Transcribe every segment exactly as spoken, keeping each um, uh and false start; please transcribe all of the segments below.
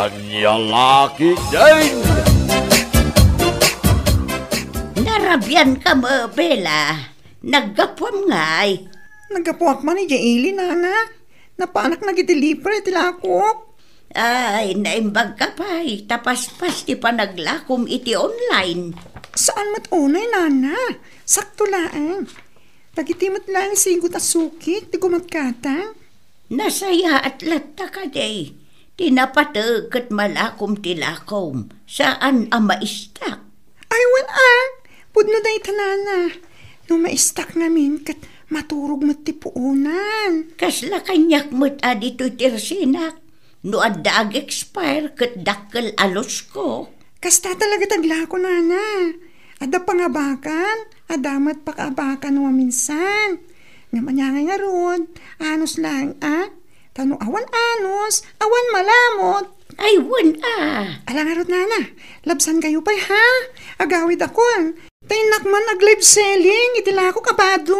Ania la ketdin? Narabian ka met, Bella. Naggapuam ngay? Naggapuak man idiay ili, nana. Napaanak nagideliver iti lakok. Ay, naimbag ka pay, ta paspas ti panaglakom iti online. Saan met unay, nana. Sakto laeng. Dagiti met laeng sigut a sukik ti gumatgatang. Nasayaat latta kadi ti napateg ket malakom ti lakom, saan a maistak. Ay, wen a, pudno dayta, nana. No maistak ngamin ket maturog met ti puonan. Kasla kaniak met a ditoy ti resinak. No adda ag-expire ket dakkel a losko. Kasta talaga ti aglako, nana. Adda pangabakan, adda met pakaabakan maminsan. Ngem ania ngay ngarud, anus laeng a. Ta no awan anus, awan malamot. Ay, wen a. Ala ngarud, nana, labsankayo pay, ha? Agawidakon. Ta innak man ag-live selling iti lakok a bado.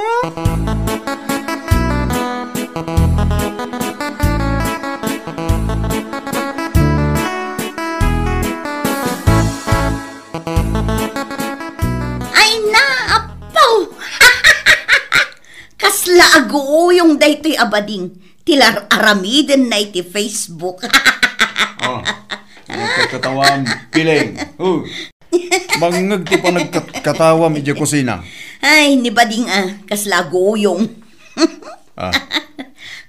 Ay, naapaw! Kasla aguuyong daytoy a bading ti lar-aramidenna iti Facebook. Oh, nagkakatawam, Piling. Oh. Mangngeg ti panagkatkatawam idiay kusina. Ay, ni bading a, kasla aguuyong. Ah.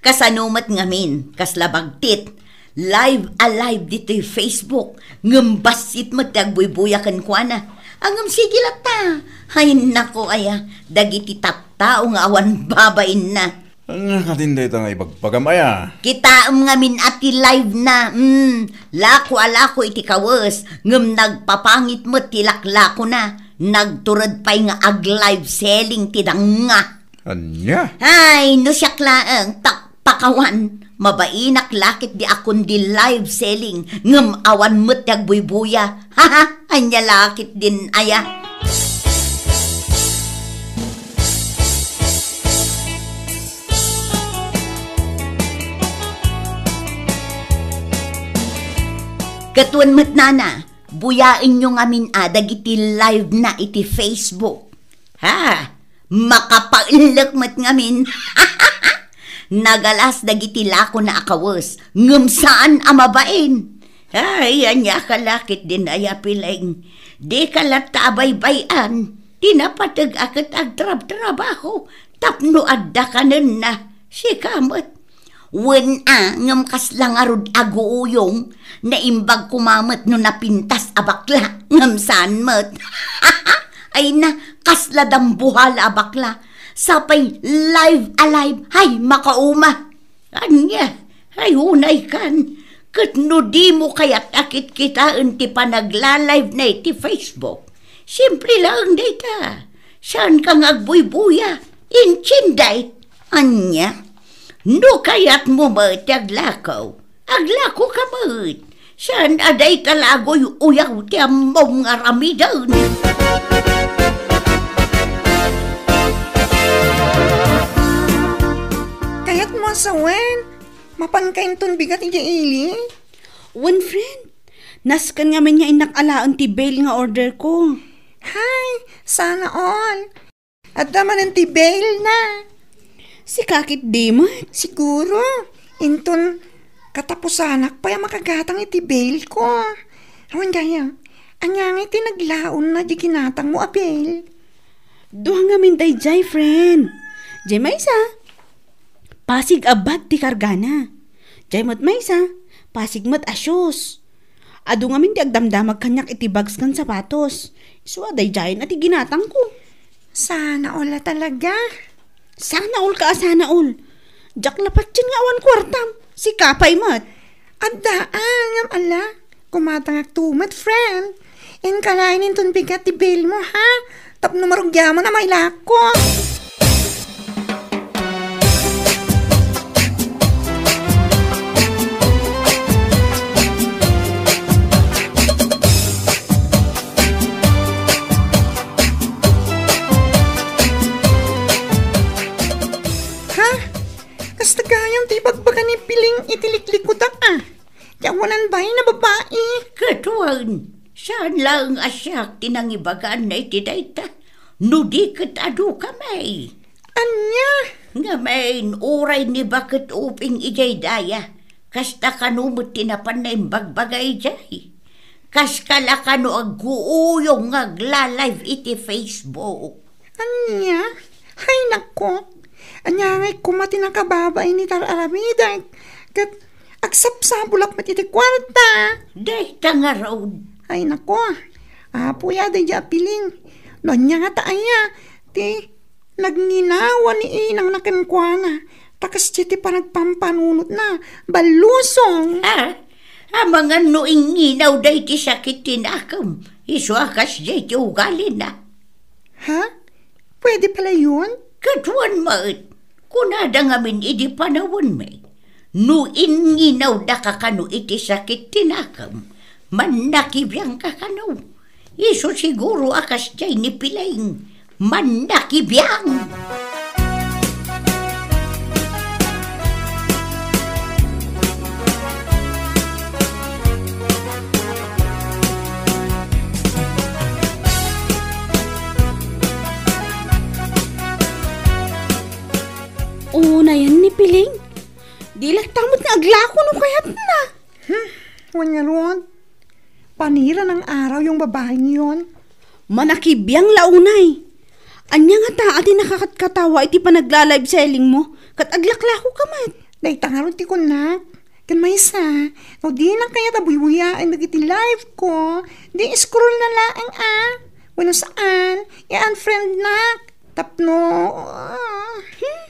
Kasano met ngamin, kasla bagtit. Live a live ditoy Facebook, ngem bassit met ti agbuybuya kenkuana. Ngem sige latta. Ay, nako aya, dagiti tattao nga awan babainna. Ania katin dayta nga ibagbagam aya? Kitaem ngamin a ti live na. Mm, lako a lako iti kawes, ngem nagpapangit met ti laklakona. Nagtured pay nga ag-live selling ti dangna. Ania? Ay, no siak laeng, ta pakawan, mabainak la ketdi a kundi live selling, ngem awan met ti agbuybuya. Haha, ania la ketdin aya? Ket wen met, nana, buyaenyo ngamin a dagiti live na iti Facebook. Ha? Makapaellek met ngamin. Nagalas dagiti lakona a kawes, ngem saan a mabain. Ay, ania ka la ketdin aya, Piling? Dika latta abaybay-an ti napateg a ket agtrabtrabaho tapno adda kanenna. Sika met. Wen a, ngem kasla ngarud aguuyong, naimbag koma met no napintas a bakla, ngem saan met. Ay na, kasla dambuhala a bakla. Sapay live a live, hay, makauma. Ania, ay unay kan, ket no dimo kayat a kitkitaen ti panagla-live na iti Facebook, simple laeng dayta. Saan ka nga agbuybuya, intindiay? Ania? No kayatmo met ti aglako, aglako ka met. Saan a dayta la aguy-uyaw ti ammom nga aramiden. Kayatmo a sawen, mapanka inton bigat idiay ili? Wen, friend. Nasken ngamin nga innak alaen ti bail nga order ko. Hay, sana all. Adda manen ti bail na. Sika ketdi met? Siguro, inton katapusanak pay a makagatang iti bail ko. Awan gayam, ania ngay ti naglaonna di ginatangmo a bail? Dua ngamin daydiay, friend. Diay maysa, pasig a bag ti kargana. Diay met maysa, pasig met a shoes. Adu ngamin ti agdamdamag kaniak iti bags ken sapatos. Isu a daydiayen a ti ginatangko. Sana all a talaga. Sana all ka a sana all. Diak la patien nga awan kuartam. Sika pay met. Adda, ah, ngem ala. Kumatangakto met, friend. Inka laeng inton bigat ti bail mo, ha? Tapno marugiaman a mailako. Ha? Kasta gayam ti ibagbaga ni Piling iti liklikudak, a. Ti awanan bain a babai. Eh, ket wen, saan laeng a siak ti nangibaganna iti dayta, no di ket adu kami. Ania? Ngamin, uray ni Baket Uping idiay daya, kasta kano met ti napanna imbagbaga idiay. Kas kala kano agguuyong nga agla-live iti Facebook. Ania? Ay, nako. Ania ngay koma ti nakababain iti ar-aramidek? Ket agsapsapulak met iti kuarta. Dayta ngarud. Ay, nako. Apo ya, daydiay a Piling. No ania ngata aya ti nagnginawa ni inangna kenkuana, ta kasdiay ti panagpampanunotna, ballusong. Ha? Amangan no innginaw dayta sakit ti nakem, isu a kasdiay ti ugalina. Ha? Pwede pala yun? Kaduan met, kunada ngamin idi panawenmi, no innginaw daka kano iti sakit ti nakem, mannakibiang ka kano. Isu siguro a kasdiay ni Piling, mannakibiang. Unayen ni Piling. Di latta met nga aglako no kayatna. Hmm, wen ngarud. Panira nang araw yung babaeng yon. Manakibiang la unay. Ania ngata a ti nakakatkatawa iti panagla-live selling mo? Ket aglaklako ka met. Dayta ngarud ti kunnak. Ken maysa, no dinak kayat a buybuyaen dagiti live ko, di scroll na laeng a. Wenno saan, i-unfriend nak. Tapno, ah. Hmm?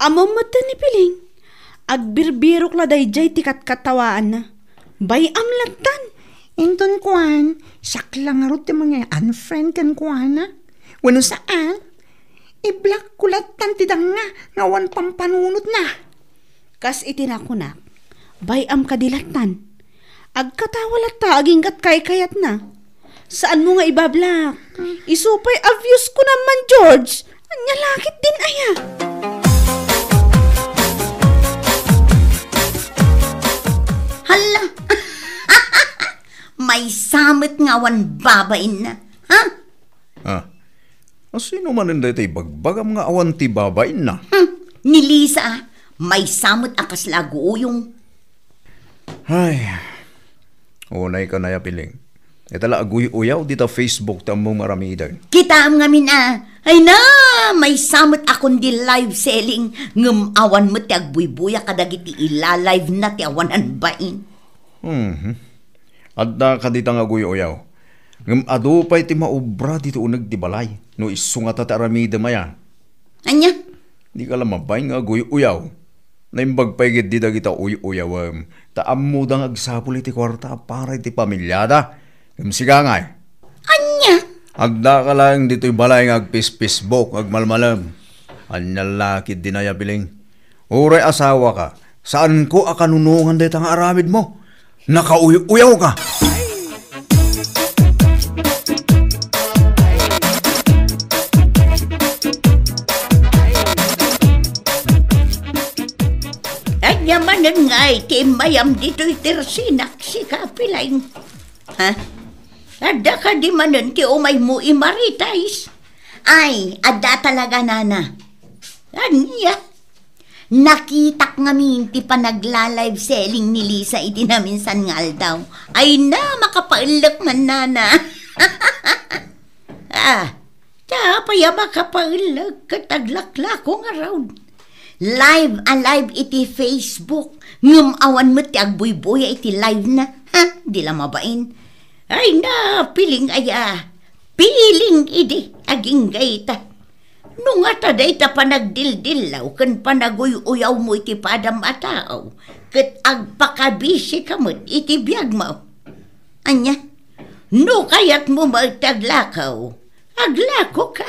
Ammom met ni Piling, agbirbirok la daydiay ti katkatawaanna. Bay-am lattan. Inton kuan, siak la ngarud ti mangin-unfriend kenkuana. Wenno saan, i-block ko lattan ti danga nga awan pampanunotna. Kas iti nakunak, bay-am kadi lattan. Agkatawa latta agingga kaykayatna. Saanmo nga ibablock. Isu pay a views ko naman, George. Ania la ketdin aya? Hala! Maysa met nga awan babainna. Ha? Ah. Asino manen daytoy ibagbagam nga awan ti babainna? Hmm, ni Lisa, maysa met a kasla aguuyong. Ay, unay ka na ya, Piling. Ita la aguy-uyaw dita Facebook ti ammom nga aramiden. Kitaem ngamin a, ay na, maysa met a kundi live selling, ngem awan met ti agbuybuya kadagiti ila-live na ti awanan bain. Mhm. Adda kadita nga aguy-uyaw. Ngem adu pay ti maubra ditoy uneg ti balay, no isu ngata ti aramidem aya. Ania? Dika la mabain nga aguy-uyaw. Naimbag pay ketdi dagita uy-uyawem, ta ammoda nga agsapul iti kuarta a para iti pamiliada. Ngem sika ngay? Ania? Agdaka laeng ditoy balay nga agpis-Facebook, agmalmalem. Ania la ketdin aya, Piling? Uray asawaka, saanko a kanunongan dayta nga aramidmo. Nakauy-uyawka. Ania manen ngay ti immayam ditoy tersinak, sika, Piling? Ha? Adda kadi manen ti umaymo i Maritais? Ay, adda talaga, nana. Ania? Nakitak ngamin ti panagla-live selling ni Lisa iti naminsan nga aldaw. Ay na, makapaellek man, nana. Ah, ta apay a makapaellek ket aglaklako ngarud. Live a live iti Facebook, ngem awan met ti agbuybuya iti live na. Ha? Di la mabain. Ay na, Piling aya. Piling idi, agingga ita. No ngata dayta panagdildillaw ken panaguy-uyawmo iti padam a tao, ket agpakabisika met iti biagmo. Ania? No kayatmo met ti aglakaw, aglakoka.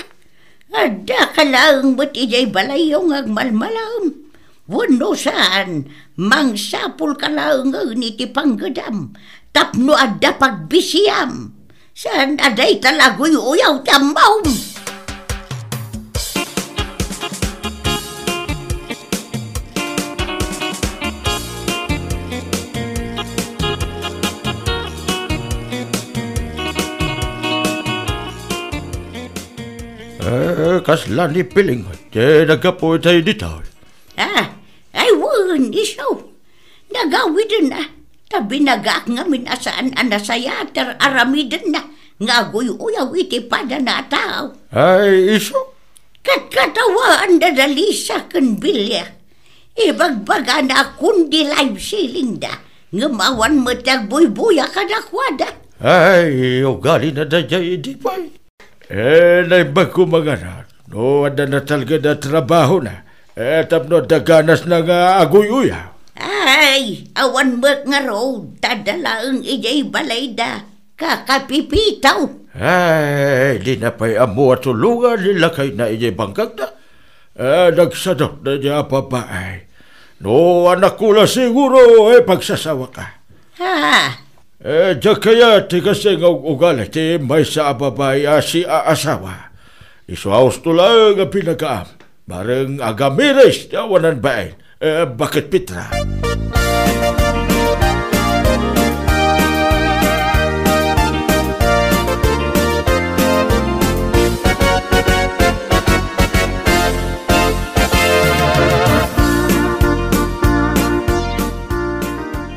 Addaka laeng met idiay balayyo nga agmalmalaem. Wenno saan, mangsapulka laengen iti panggedam tapno adda pagbisiam. Saan a dayta la aguy-uyaw ti ammom. Kasla ni Piling ti naggapu itay ditoy? Ah, ay wen, isu. Nagawidenna. Ta binagaak ngamin a saan a nasayaat ti ar-aramidenna nga aguy-uyaw iti padana a tao. Ay, isu? Ket katawaanda da Lisa ken Bilya. Ibagbagana a kundi live selling da, ngem awan met ti agbuybuya kadakuada. Ay, ugalina daydiay idi pay. Eh, naimbag ko manganan, no adda natalged a trabahona, eh, tapno adda ganasna nga aguy-uyaw. Ay, awan met ngarud, ta adda laeng idiay balayda, kakapipitaw. Ay, dina pay ammo a tulongan ni lakayna idiay bangkagda. Eh, nagsadutna idiay a babai. No anakko la siguro, eh, pagsasawaka. Ha? Eh, diak kayat ti kastoy nga ug-ugali ti maysa a babai a siaasawa. Isu a husto laeng a pinakaam. Bareng agamiris ti awanan bain. Eh, bakit Petra?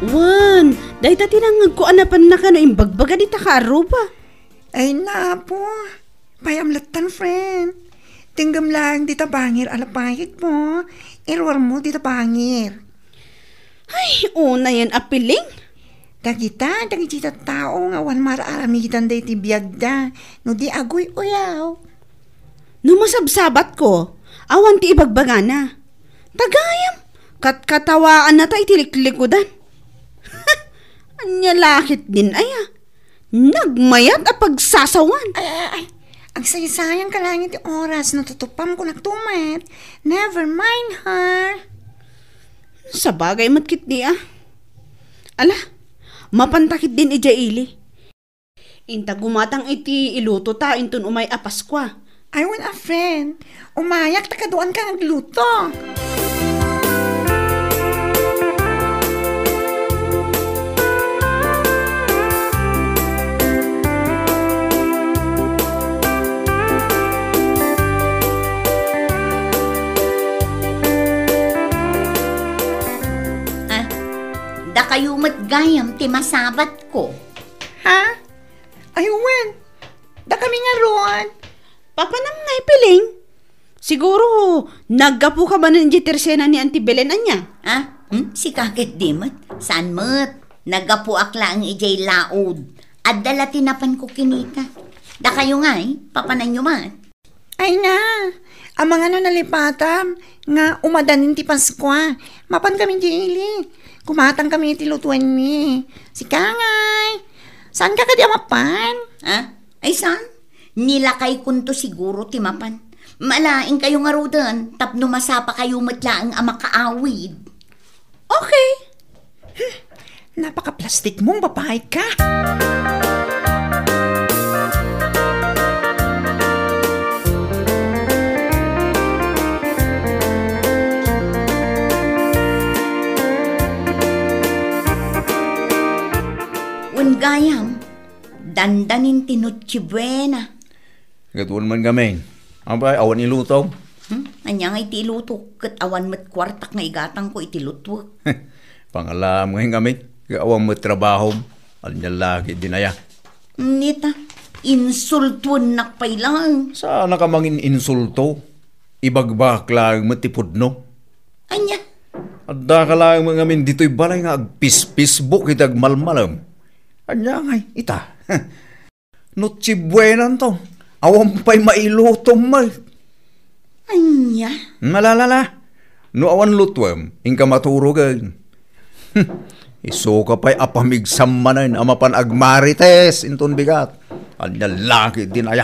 Wen, dayta ti nangngegko a napanna kano imbagbaga dita kaarruba. Ay, napo. Payam lattan, friend. Tinggem laeng dita bangir a lapayek mo. Iruar mo dita bangir. Ay, unayen a piling. Dagita, dagiti tattao nga awan mar-aramidan daydi biagda, no di aguy-uyaw. No masabsabatko, awan ti ibagbagana. Tagayam, katkatawaannata iti liklikudan. Ania la ketdin aya? Nagmayat a pagsasawan. Ay, ay, ay. Agsaysayangka laeng iti oras no tutupam kunak tumet. Never mind her. Sabagay met ketdi a. Ala, mapanta ketdin idiay ili. Inta gumatang iti ilutota inton umay a Paskua. Ay, wen a friend. Umayak ta kaduanka nga agluto. Ah, dakayo met gayam ti masabatko. Ha? Ay, wen. Dakami ngarud. Papanam nga ipiling? Siguro, naggapuka manen idiay tersena ni Auntie Belen, ania? Ah? Hmm? Sika ketdi met? Saan met? Naggapuak laeng idiay laod. Adda la ti napanko kinita. Dakayo ngay, papananyo met? Ay na, amangan no nalipatam nga umadanin ti Paskua. Mapankami idiay ili. Gumatangkami iti lutuenmi. Sika ngay. Saanka kadi a mapan? Ah? Ay, saan? Ni lakaykonto siguro ti mapan. Malaingkayo ngaruden tapno masapakayo met laeng a makaawid. Okay. Hmm, napakaplastik mong babae ka. Wen gayam, dandanin ti Noche Buena. Ket wen man ngamin. Apay, awan iluto? Hmm? Ania nga iti iluto? Ket awan met kuartak nga igatangko iti lutuek. Pangalaam ngay ngamin, ket awan met trabahom. Ania la ketdin aya? Nita, insultuennak pay laeng. Saanka mangin-insulto? Ibagbagak laeng met ti pudno. Ania? Addaka laeng met ngamin ditoy balay nga agpis-Facebook iti agmalmalem. Ania ngay ita? Noche Buenanto. Awan pay mailutom met. Ania? Nalalala. No awan lutuem, inka maturogen. Isuka pay a pamigsam manen a mapan agmarites inton bigat. Ania la ketdin aya?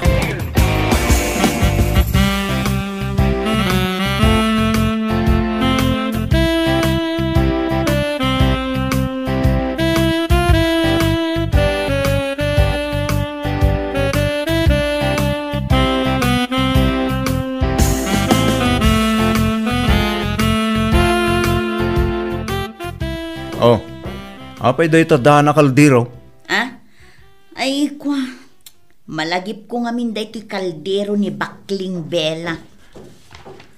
Oh, apay dayta Dana Caldero? Ah? Ay, kua. Malagipko ngamin daytoy kaldero ni Bakling Bela.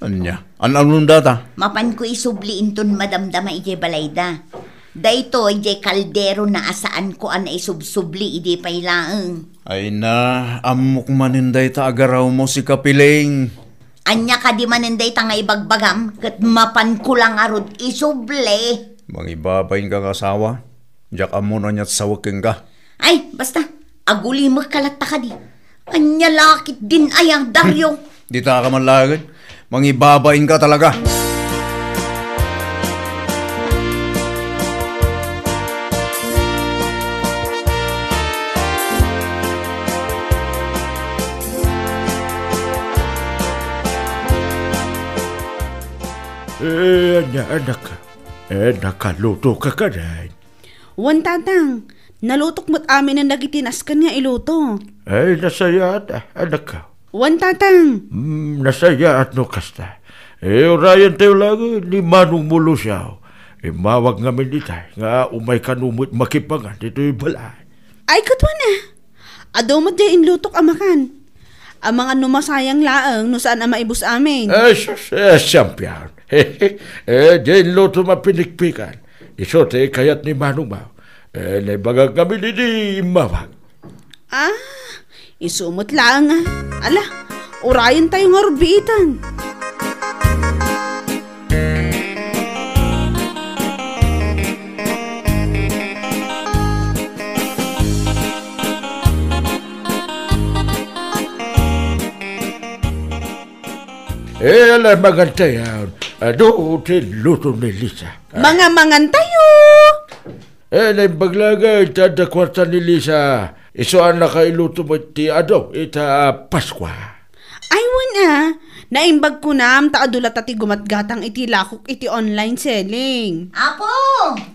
Ania? An-anonda ta? Mapanko isubli inton madamdama idiay balayda. Daytoy, idiay kaldero na a saanko a naisubsubli idi pay laeng. Ay na, ammok manen dayta agarawmo, sika Piling. Ania kadi manen dayta nga ibagbagam, ket mapanko la ngarud isubli. Mangibabain ka nga asawa, diak ammo no aniat sawek kenka. Ay, basta, agulimek ka latta kadi. Ania la ketdin aya, Dario? Dita ka man laeng. Mangibabain ka talaga. Eh, ania, anak? Eh, nakaluto ka kadi? Wen, Tatang. Nalutok met aminen dagiti nasken nga iluto. Ay, nasayaat, ah, anak. Wen, Tatang. Hmm, nasayaat no kasta. Eh, urayentayo laeng ni Manong Mulusiaw. Immawag ngamin itay nga umay kano met makipangan ditoy balay. Ay, ket wen, ah. Adu met diay inlutok a makan. Amangan no masayang laeng no saan a maibus amin. Eh, sus, eh, siampian. Eh, diay inluto mapinikpikan. Isu ti kayat ni Manong Mau. Eh, naibagak ngamin idi immawag. Ah, isu met laeng, ah. Ala, urayentayo ngarud biitan. Eh, ala, mangantayo. Adu ti luto ni Lisa. Mangamangantayo. Eh, naimbag laeng ta adda kuarta ni Lisa. Isu a nakailuto met ti adu ita a Paskua. Ay, wen, ah. Naimbag kunam ta adu latta ti gumatgatang iti lakok iti online selling. Apo!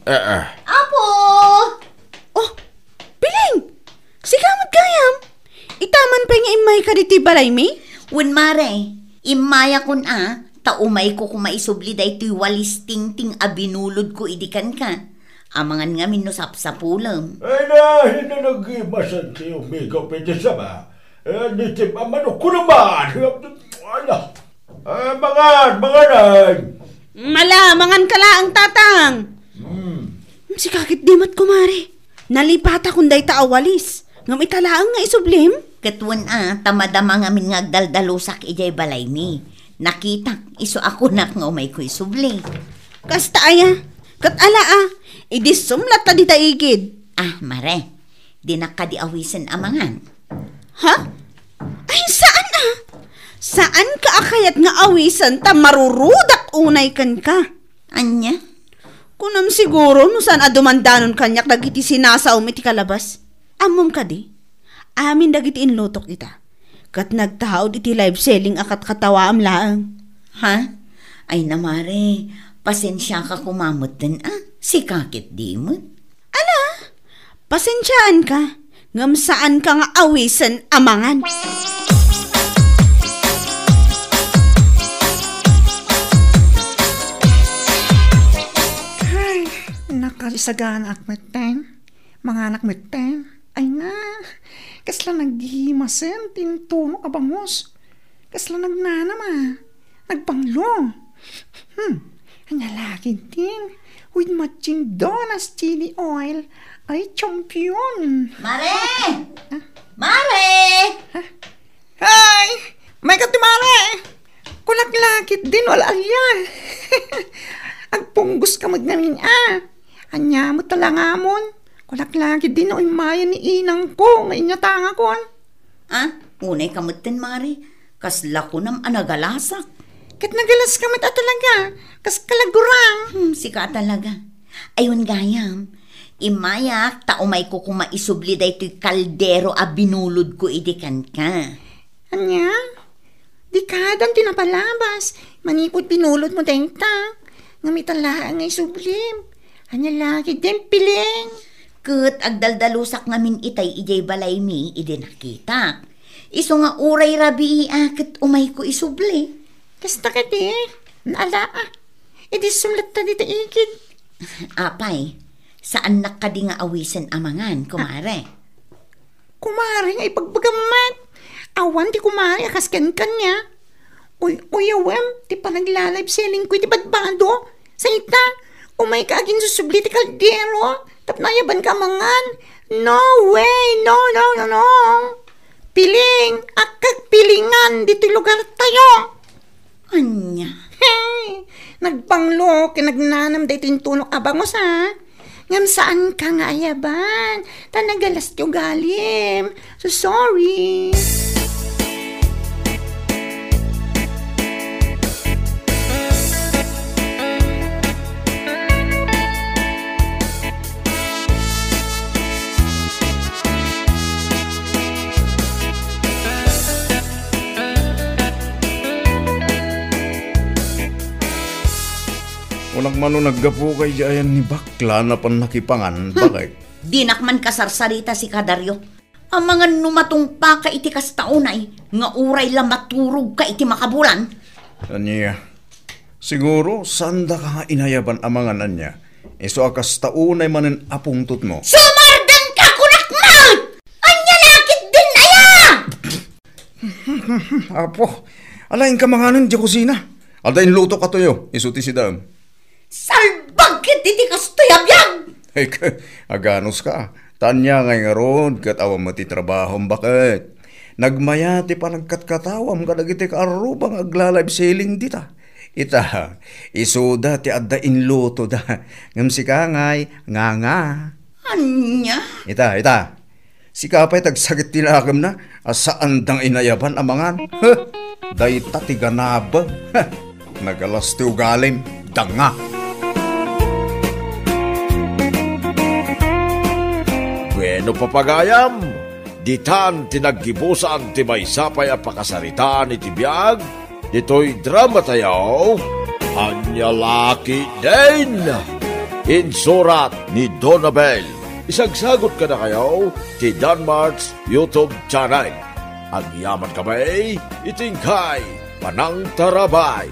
Ah, ah. Apo! Oh, Piling! Sika met gayam? Ita man pay nga immayka ditoy balaymi? Wen, mare. Immayakon a, ta umayko koma isubli daytoy walis tingting a binulodko idi kenka. Amangan ngamin no sapsapulem. Ay na, hinanaggimasan ti umigaw iti saba. Eh, ni Tim Amano, kuno man. Ala. Eh, mangan, mangan ay. Ala, mangan ka laeng, Tatang. Hmm. Sika ketdi met, kumare. Nalipatakon dayta a walis. Ngem ita laeng nga isublim? Ket wen a, ta madama ngamin nga agdaldalusak idiay balaymi. Nakitak, isu a kunak nga umayko isubli. Kasta aya? Ket ala a, idissum latta dita igid. Ah, mare, dinak kadi awisen a mangan. Ha? Ay, saan a? Saanka a kayat nga awisen ta marurudak unay kenka. Ania? Kunam siguro no saan a dumandanon kaniak dagiti sinasaom iti kalabas. Ammom kadi? Amin dagiti inlutok ita. Ket nagtaud iti live selling a katkatawaam laeng. Ha? Ay na, mare, pasensiaka koma metten a, sika ketdi met. Ala, pasensiaanka, ngem saanka nga awisen a mangan. Ay, nakasaganaak metten. Manganak metten. Ay na, kasla naggimasen ti intunok a bangus. Kasla nagnanam a. Nagbanglo. Hmm, ania la ketdin? With matching donas chili oil. Ay, champion. Mare! Ah? Mare! Ah? Ay! Mayka ti mare! Kunak la ketdin, wala aya. Agpunggos ka met ngamin a. Ania met a langamon? Kunak la ketdin no immayen ni inangko nga inyatangakon. Ah, unay ka metten, mare. Kasla kunam a nagalasak. Ket nagalas ka met a talaga. Kas kalagurang. Hmm, sika a talaga. Ay wen gayam, immayak ta umayko koma isubli daytoy kaldero a binulodko idi kenka. Ania? Dika danti napalabas. Manipud binulodmo dayta. Ngem ita laeng nga isublim. Ania la ketdin, Piling? Ket agdaldalusak ngamin itay idiay balaymi idi nakitak. Isu nga uray rabii a ket umayko isubli. Kasta kadi? Ala a. Idissum latta dita igid. Apay, saannak kadi nga awisen a mangan, kumare? Kumare nga ibagbagam met. Awan ti kumare a kas kenka nia. Uy, uyawem, ti panaglalive selling ko iti badbado. Sa ita, umay ka agin susubli ti kaldero. Tapno ayaban ka mangan. No way, no, no, no, no. Piling, akkagpilingan ditoy lugar tayo. Ania? Hey! Nagbanglo ken nagnanam daytoy intuno a bangus, ha? Ngem saan ka nga ayaban, ta nagalas ti ugalim. So sorry. Unak mano naggapu kay di ayan ni bakla napan nakipangan, Hmm. bakit? Dinak man kasarsarita, sika, Dario. Amangan no matungpaka iti kasta unay, nga uray la maturogka iti makabulan. Ania? Siguro, saan daka nga inayaban a mangan ania? Isu a kasta unay manen a pungtotmo. Sumardengka, kunak met! Ania la ketdin aya? Apo, alaenka manganen diay kusina. Adda inlutok a tuyo, isu ti sidaem. Salbag ketdi ti kastoy a biag! Ek, aganuska. Ta ania ngay ngarud ket awan met ti trabahom, baket? Nagmaya ti panagkatkatawam kadagiti kaarruba nga agla-live selling dita. Ita, isuda ti adda inlutoda. Ngem sika ngay, nganga. Ania? Ita, ita. Sika pay ti agsakit ti nakemna, a saanda nga inayaban a mangan. Huh! Dayta ti ganabem. Huh! Nagalas ti ugalim, danga. Bueno, papagayam, ditan ti naggibusan ti maysa pay a pakasaritaan iti biag, ditoy drama tayo, Ania La Ketdin, insurat ni Donabel. Isagsagut kadakayo ti Danmart's YouTube channel. Agyaman kami iti inkay panangtarabay.